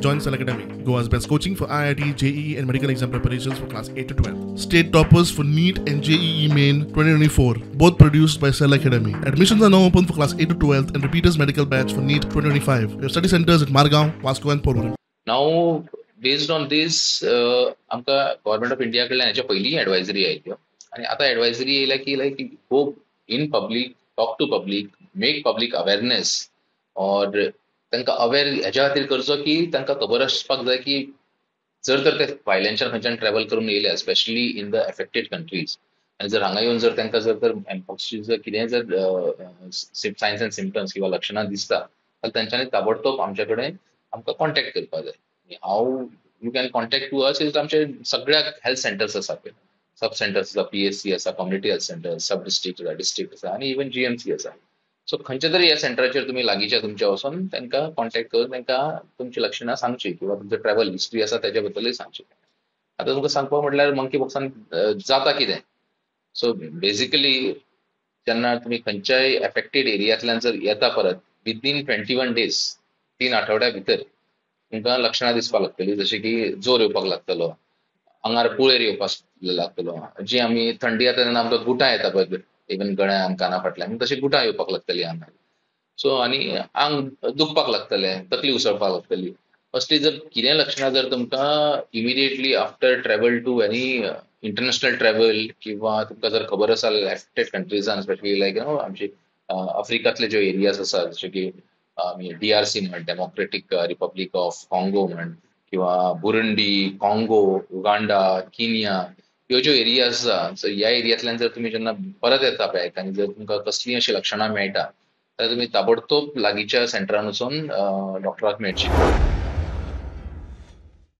Join Cell Academy, Goa's best coaching for IIT, JEE and medical exam preparations for class 8 to 12. State toppers for NEET and JEE Main 2024, both produced by Cell Academy. Admissions are now open for class 8 to 12 and repeaters medical batch for NEET 2025. We have study centers at Margao, Vasco and Porvorim. Now, based on this, आमकां government of India कडल्यान हेच्या पयलीं advisory आयल्यो आनी आतां advisory येयल्या की like go in public, talk to public, make public awareness or तांकां अवेर हेज्या खातीर करचो की तांकां खबर आसपाक जाय की जर तर ते भायल्यांच्यान खंयच्यान ट्रॅवल करून येयल्या, specially in the affected countries, आनी जर हांगा येवन जर तांकां जर तर एमपॉक्सची जर कितेंय जर सायन्स अँड सिमटम्स किंवा लक्षणां दिसता जाल्यार तांच्यांनी ताबडतोब आमचे कडेन आमकां कॉन्टेक्ट करपाक जाय. How you can contact to us is आमचे सगळ्या हेल्थ सेंटर्स आसा पळय, सब सेंटर्स आसा, पीएचसी आसा, community health centre, sub district आसा, डिस्ट्रिक्ट आसा आनी इवन जीएमसी आसा. सो खंयच्या तरी ह्या सेंटराचेर तुमी लागींच्या तुमच्या वचून तांकां कॉन्टेक्ट करून तांकां तुमची लक्षणां सांगची किंवा तुमचो ट्रॅवल हिस्ट्री आसा तेच्या बद्दलूय सांगची. आतां तुमकां सांगपाक म्हटल्यार मंकी पॉक्सान जाता कितें. सो बेजिकली जेन्ना तुमी खंयच्याय एफेक्टेड एरियांतल्यान जर येता परत विदीन 21 डेज, 3 आठवड्या भितर तुमकां लक्षणां दिसपाक लागतलीं, जशें की जोर येवपाक लागतलो, आंगार पुळेर येवपाक लागतलो, जी आमी थंडी जाता तेन्ना आमकां गुटां येता पळय, इवन गळ्यान काना फाटल्यान तशी गुटां येवपाक लागतली आंगार. सो आनी आंग दुखपाक लागतलें, तकली उसळपाक लागतली. असली जर कितें लक्षणां जर तुमकां immediately after travel to any international travel किंवा तुमकां जर खबर आसा एफेक्टेड कंट्रीजान, स्पेशली लायक you know आमची आफ्रिकांतले ज्यो एरियाज आसा, जशे की आमी डीआरसी म्हण, डेमोक्रेटीक रिपब्लीक ऑफ कॉंगो म्हण, किंवा बुरुंडी, कॉंगो, उगांडा, किनिया, ह्यो ज्यो एरियाज आसा, सो ह्या एरियांतल्यान जर तुमी जेन्ना परत येता बॅक आनी जर तुमकां कसलीय अशी लक्षणां मेळटा जाल्यार तुमी ताबडतोब लागींच्या सेंटरान वचून डॉक्टराक मेळची.